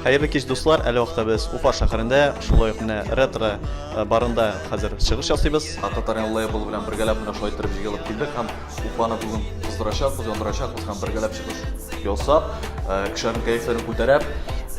Хәерле кич, дуслар! Әле вакытта без Уфа шәһәрендә, шулай ук менә ретро э, барында хәзер чыгыш ясыйбыз. Татарин лейбл белән бергәләп менә шулай иттереп җыелып килдек һәм Уфаны бүген кыздырачакбыз, яндырачакбыз һәм бергәләп чыгыш ясап, э, кешеләрнең кәефләрен күтәреп,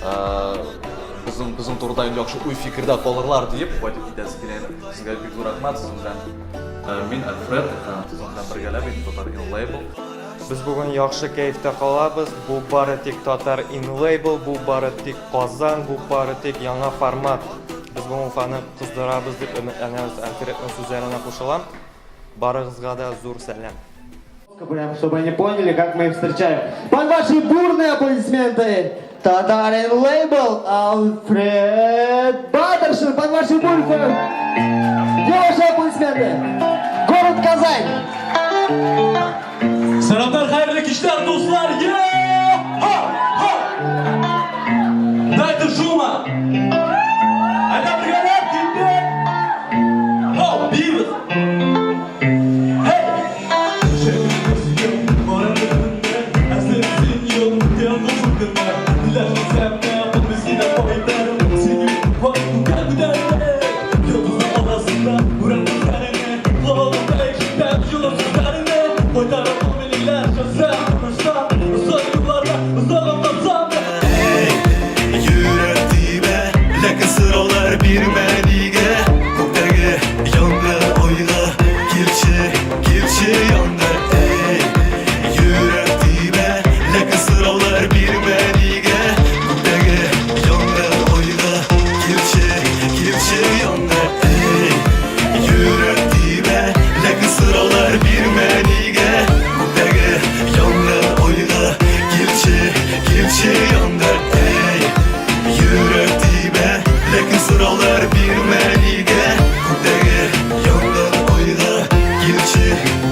э, безнең безнең турыда инде яхшы уй-фикердә калырлар дип кайтып китәсе килә инде. Сезгә бик зур рәхмәт, сезнең белән мин Альфред һәм сезнең белән бергәләп инде Татар лейбл. Без бүген яхшы кәефтә калабыз. Бу бары тик Татар ин лейбл, бу бары тик Казан, бу бары тик яңа формат. Без бүген Уфаны кыздырабыз дип өметләнәбез. Альфредның сүзләренә кушылам. Барыгызга да зур сәлам. Прям, чтобы они поняли, как мы их встречаем. Под ваши бурные аплодисменты Татарин лейбл Альфред Батыршин. Под ваши бурные... Где ваши аплодисменты? Город Казань. Сәламнәр, хәерле кичләр, дуслар! Е! Ха! Ха! Дайте шума! Әйдә бергәләп киттек! Һау, биибез! Һей! Йөрәк тибә, ләкин сораулар бирмә нигә? Күктәге яңгыр айга килче, килче яңгыр, эй. Йөрәк тибә, ләкин сораулар бирмә нигә? Күктәге яңгыр айга килче, килче яңгыр, эй. Йөрәк тибә, ләкин сораулар бирмә нигә? Күктәге яңгыр айга килче, килче яңгыр, эй. Йөрәк тибә, ләкин сораулар бирмә нигә? Күктәге яңгыр айга килче,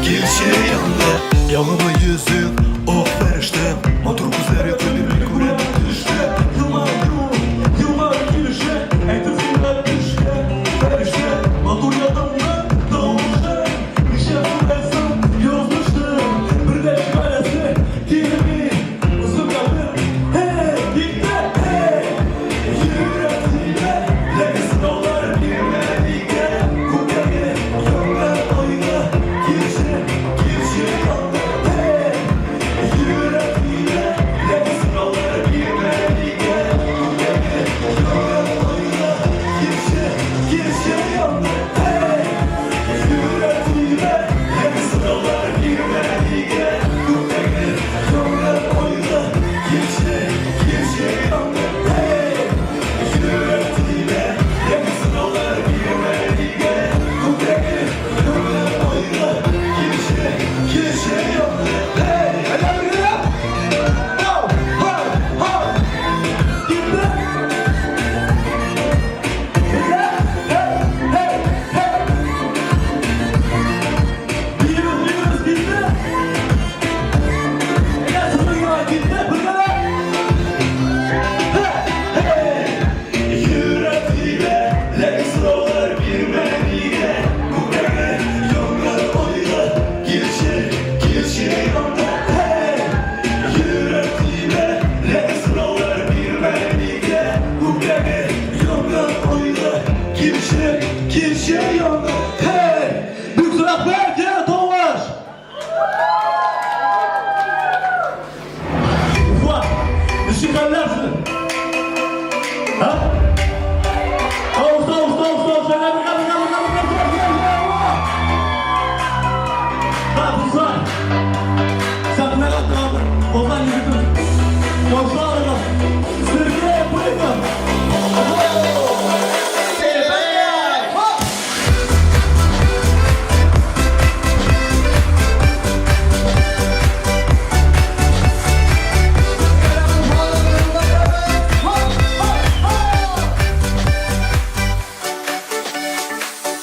килче яңгыр. Ягымлы йөзең, ак фәрештәм, матур күзләре кадерле күрәм төштә. Елмаю, елмаю килеше, әйтерсең лә төшкә фәрештә. Матур ятымның тавышы, нишләп шулай язмышты? Бер дә җибәрәсе килми, озын гомер, һей, китте, һей! Йөрәк тибә, ләкин сораулар бирмә нигә? Күктәге яңгыр айга килче, килче яңгыр, һей! Йөрәк тибә, ләкин сораулар бирмә нигә? Күктәге яңгыр айга килче, килче яңгыр, һей! Йөрәк тибә, ләкин сораулар бирмә нигә? Күктәге яңгыр айга килче, килче яңгыр, һей! Йөрәк тибә, ләкин сораулар бирмә нигә? Күктәге яңгыр айга килче, килче яңгыр, һей! Әйдә бергәләп! Һау, һау, һау! Китте! Бергә! Һей, һей, һей! Биибез, биибез, китте! Әйдә, сезнең яңа китте, бергәләп! Йөрәк тибә, ләкин сораулар бирмә нигә? Күктәге яңгыр айга килче, килче яңгыр, һей! Йөрәк тибә, ләкин сораулар бирмә нигә? Күктәге яңгыр айга килче, килче яңгыр, Һей! Бик зур рәхмәт, я, тавыш! Уфа, ничек хәлләр сезнең? Һа? Тавыш, тавыш, тавыш, тавыш, әйдә, бергә, бергә, бергә, бергә, бергә, бергә, бергә, Һа, дуслар! Сәхнәгә тагын Казан егетен каршы алыгыз. Сергей Быков!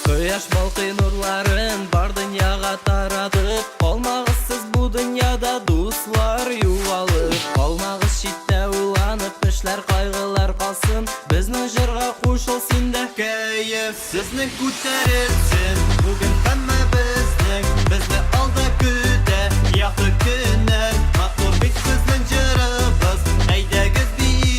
Кояш балкый нурларын бар дөньяга таратып, Калмагыз сез бу дөньяда, дуслар, югалып. Калмагыз читтә уйланып, эшләр, кайгылар калсын, Безнең җырга кушыл син дә. Кәеф сезнең күтәрелсен, бүген һәммәбезнең, Безне алда көтә якты көннәр. Матур бит безнең җырыбыз, әйдәгез биик.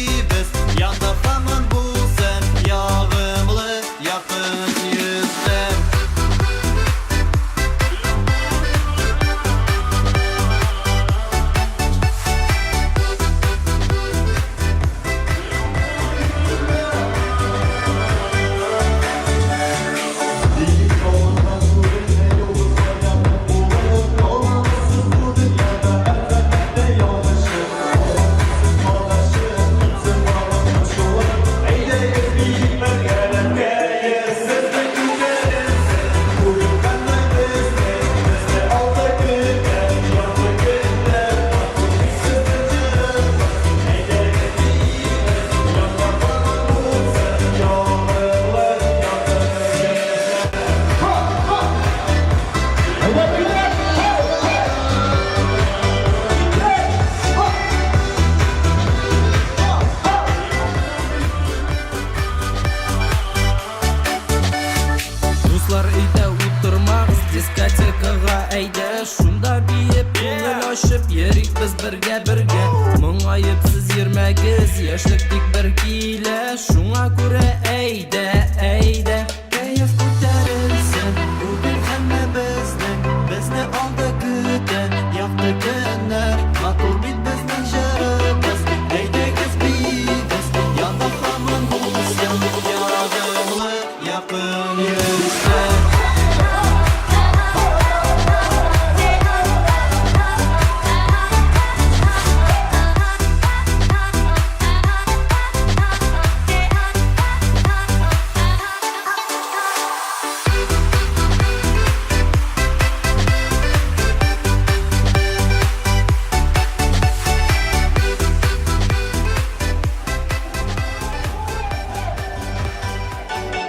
Яшьлек тик бер килә, шуңа күрә әйдә, әйдә. Кәеф күтәрелсен, бүген һәммәбезнең, безне алда көтә якты көннәр. Матур бит безнең җырыбыз, әйдәгез биибез, янда һаман булсын ягымлы якын йөзләр.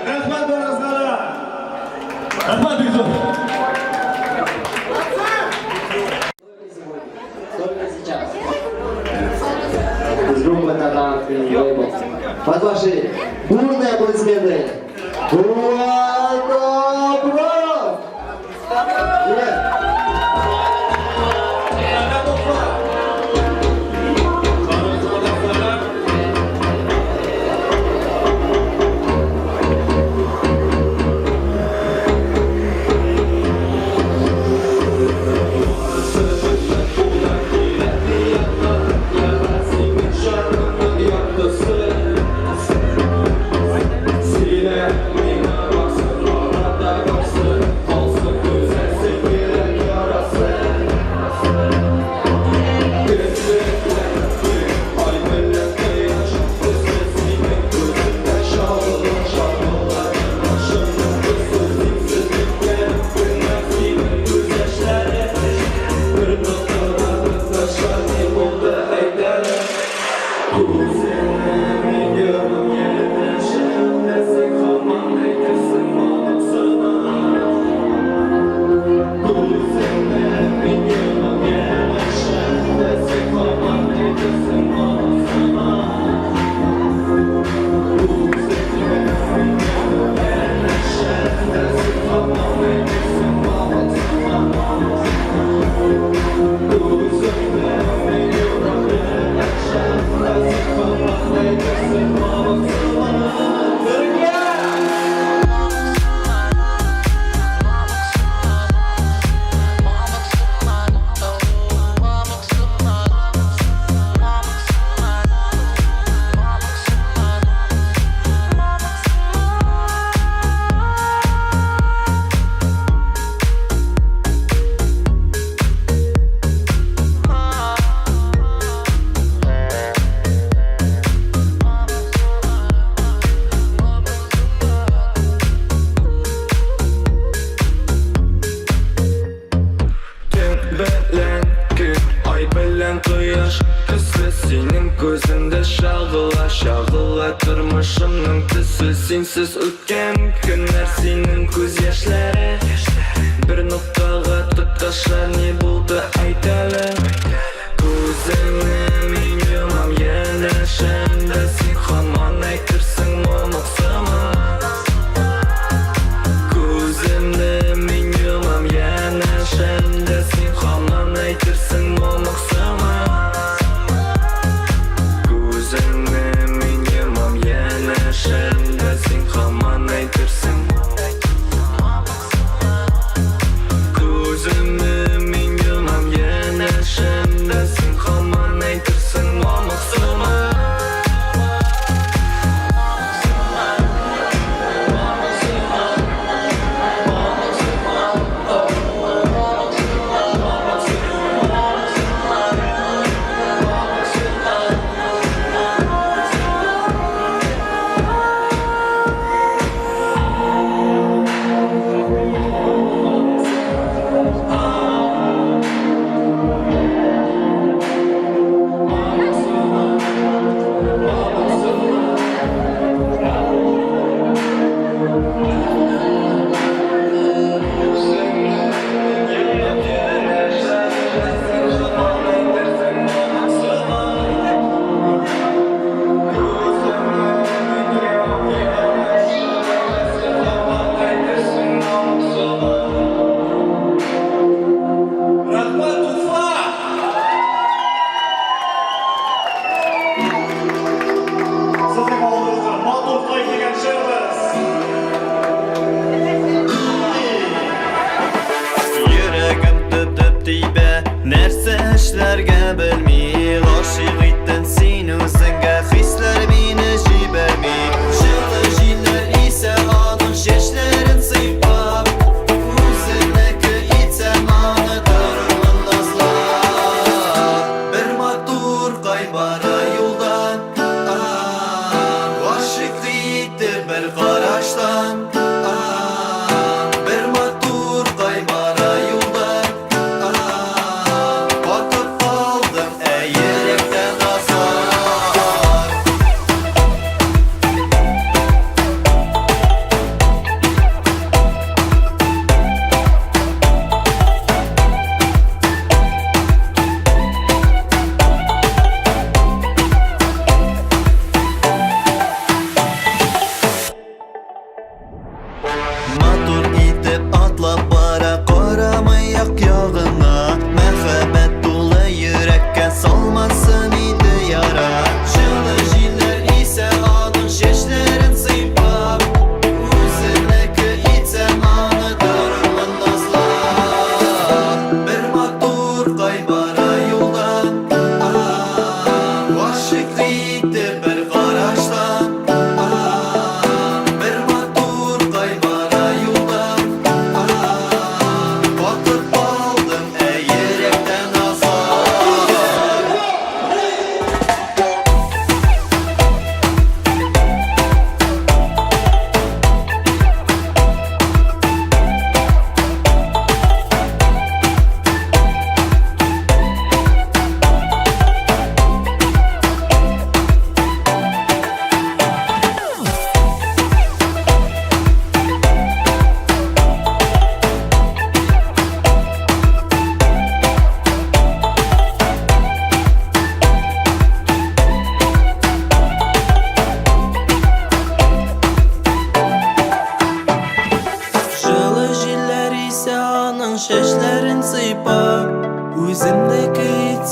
Рәхмәт барыгызга да! Рәхмәт бик зур! Только сейчас. Из группы Татар Лейбл. Под ваши бурные аплодисменты. Ура! Привет! Төн белән көн, ай белән кояш төсле синең күзеңдә чагыла, чагыла тормышымның төсе. Синсез үткән көннәр, синең күз яшьләре бер ноктага тоташа. Ни булды, әйт әле. Күзеңне мин йомам, янәшәмдә син һаман әйтерсең мамык сыман. Күземне мин йомам, янәшәмдә син һаман әйтерсең мамык сыман. Күземне мин йомам, янәшәмдә син һаман әйтерсең. Күземне мин йомам, янәшәмдә син һаман әйтерсең мамык сыман.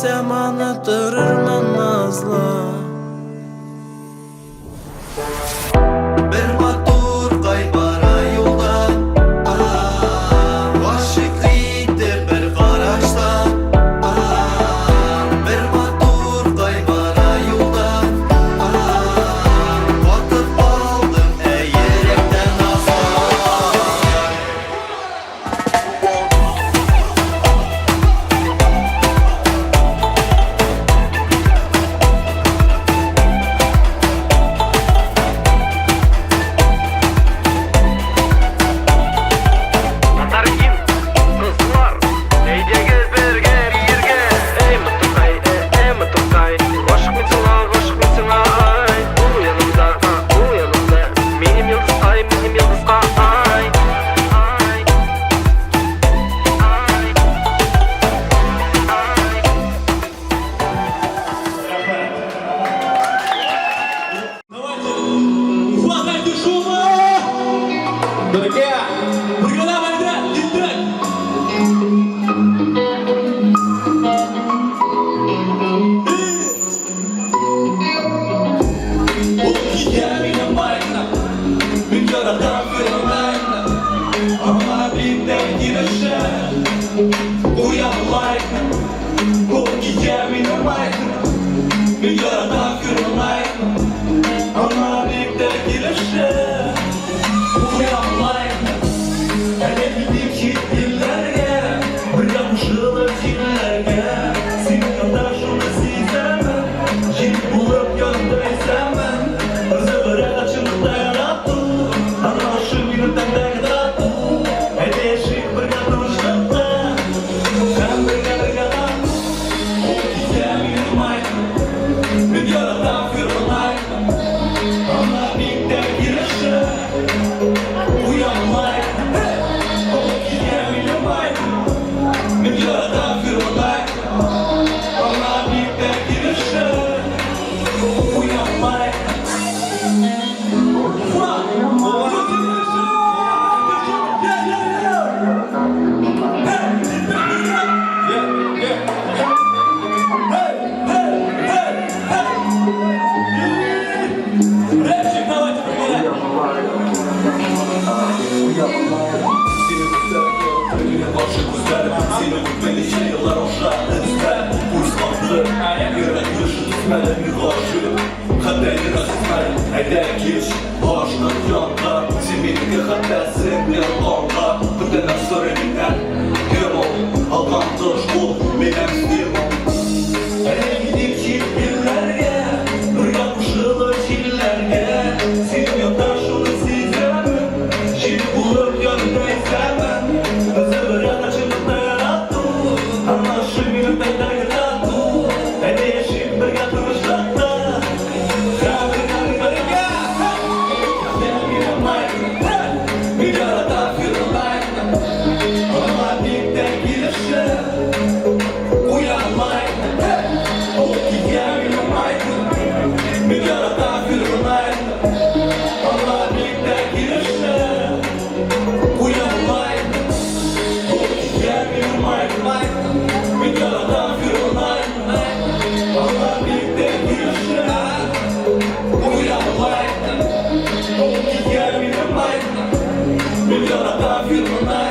Күрсәм аны торырмын назлы. Бер матур кай бара юлда, Гашыйк итеп бер карашта, Бер матур кай бара юлда, Катып калдым ә йөрәктә назлар. Татарин, кызлар, әйдәгез бергә биергә. Эй, матуркай, э, э, матуркай, гашыйк мин сиңа, гашыйк мин сиңа, ай. Ул янымда, а, ул янымда, минем йолдызкай, минем йолдызкай. Ай, ай, ай. Давайте, Уфа, дайте шума! Бергә! Бергә әйдә, киттек! Ул китә минем майкны, мин яратам Фернайны. Аңа бик тә килешә, куям лайкны. Ул китә минем майкны, мин яратам Фернайны. Аңа бик тә килешә, куям лайкны. Әле китик чит илләргә, бергә кушылып җилләргә. Синең янда шуны сизәмен, җил булып янда исәмен. Ызгырак чынлыкта ярату, аңлашу минем тәндәге тату. Әйдә яшик бергә тынычлыкта, һәм бергә бергә тату. Ул китә минем майкны, мин яратам Фернайны. Аңа бик тә килешә, куям лайкны. Ул китә минем майкны, мин яратам Фернайны. Аңа бик тә килешә, куям лайкны. Уфа! Рэпчик давайте подбирать! Сине күзләрем, сине күпмәнечә еллар аша эзләп, пульс артты, йөрәк йөреше түзмәде, мин гашыйк, хәтта йөрәк сизмәде, әйдә килш, гашык янга, син минеке хәтта сеңле канга, көтәләр сорый миннән, кем ул, алган тыш ул, минем стиль. Әле китик чит илләргә, бергә кушылып җилләргә, синең янда шуны сизәмен, җил булып янда исәмен. Ызгырак чынлыкта ярату, аңлашу минем тәндәге тату. Әйдә яшик бергә тынычлыкта, һәм бергә бергә. Китә минем майкны, мин яратам Фернайны. Аңа бик тә килешә, куям лайкны. Ул китә минем майкны, мин яратам Фернайны. Аңа бик тә килешә, куям лайкны. Ул китә минем майкны, мин яратам Фернайны. Аңа бик тә килешә, куям лайкны. Ул китә минем майкны, мин яратам Фернайны.